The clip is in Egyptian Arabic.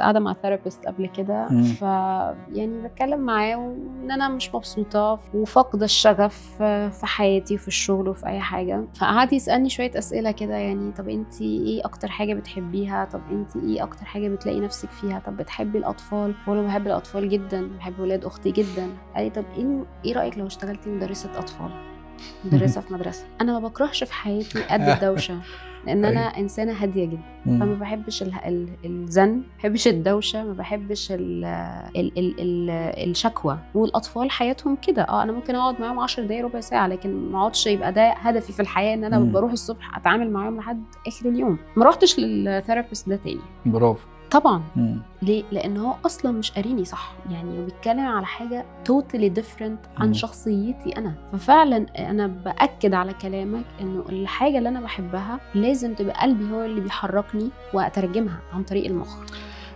قاعدة مع therapist قبل كده، ف يعني بتكلم معاه وان انا مش مبسوطة وفاقده الشغف في حياتي وفي الشغل وفي اي حاجه. فقعد يسالني شوية اسئلة كده، يعني طب انت ايه اكتر حاجة بتحبيها؟ طب انت ايه اكتر حاجة بتلاقي نفسك فيها؟ طب بتحبي الاطفال؟ بقول له بحب الاطفال جدا، بحب ولاد اختي جدا. قال لي طب ايه رايك لو اشتغلتي مدرسه اطفال، مدرسه في مدرسه؟ انا ما بكرهش في حياتي قد الدوشه، لان انا انسانه هادية جدا، فما بحبش الزن، ما بحبش الدوشه، ما بحبش ال ال ال ال الشكوى. والاطفال حياتهم كده، انا ممكن اقعد معاهم 10 دقايق، ربع ساعه، لكن ما اقعدش يبقى ده هدفي في الحياة ان انا بروح الصبح اتعامل معاهم لحد اخر اليوم. ما رحتش لل therapist ده تاني. برافو. طبعا. ليه؟ لان هو اصلا مش قاريني صح، يعني هو بيتكلم على حاجة totally different عن شخصيتي انا. ففعلا انا باكد على كلامك انه الحاجة اللي انا بحبها لازم تبقى قلبي هو اللي بيحركني واترجمها عن طريق المخ.